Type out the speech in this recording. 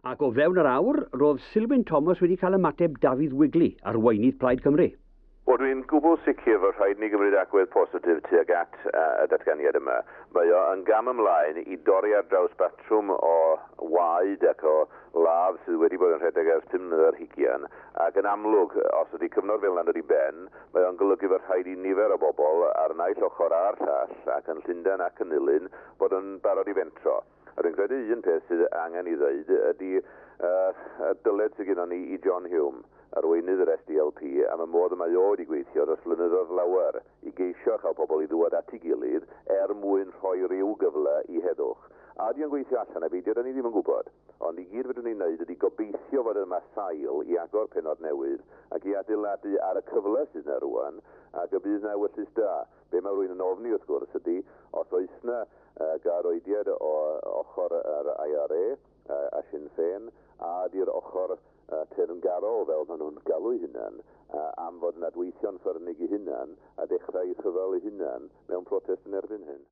Ac o fewn yr awr, roedd Silwyn Thomas wedi cael ymateb Dafydd Wigley, arweinydd Plaid Cymru. Wel, dwi'n gwbl sicr fod rhaid ni gymryd agwedd positif tuag at y datganiad yma. Mae o yn gam ymlaen i dorri ar draws batrwm o waed ac o ladd sydd wedi bod yn rhedeg ers 25, ac yn amlwg, os ydy cyfnod fel yna'n dod i ben, mae o'n golygu fod rhaid i nifer o bobl ar y naill ochr a'r llall, ac yn Llundain ac yn Nulyn, fod yn barod i fentro. A dwi'n credu un peth sydd angen i ddweud ydy y dyled sydd gennon ni i John Hume, arweinydd yr SDLP, am y modd y mae o wedi gweithio dros flynyddoedd lawer i geisio chael pobl i ddŵad at ei gilydd er mwyn rhoi rhyw gyfle i heddwch. A ydy o'n gweithio allan a beidio, da ni ddim yn gwybod. Ond i gyd fedrwn ni'n wneud ydy gobeithio fod yma sail i agor pennod newydd ac i adeiladu ar y cyfle sydd yna rwan, ac y bydd yna ewyllys da. Be mae rhywun yn ofni, wrth gwrs, ydy os oes yna garoediad o ochr yr IRA a Sinn Féin, a ydy'r ochr teyrngarol, fel maen nhw'n galw eu hunan, am fod yn adweithio'n ffyrnig eu hunan a dechrau rhyfel eu hunan mewn protest yn erbyn hyn.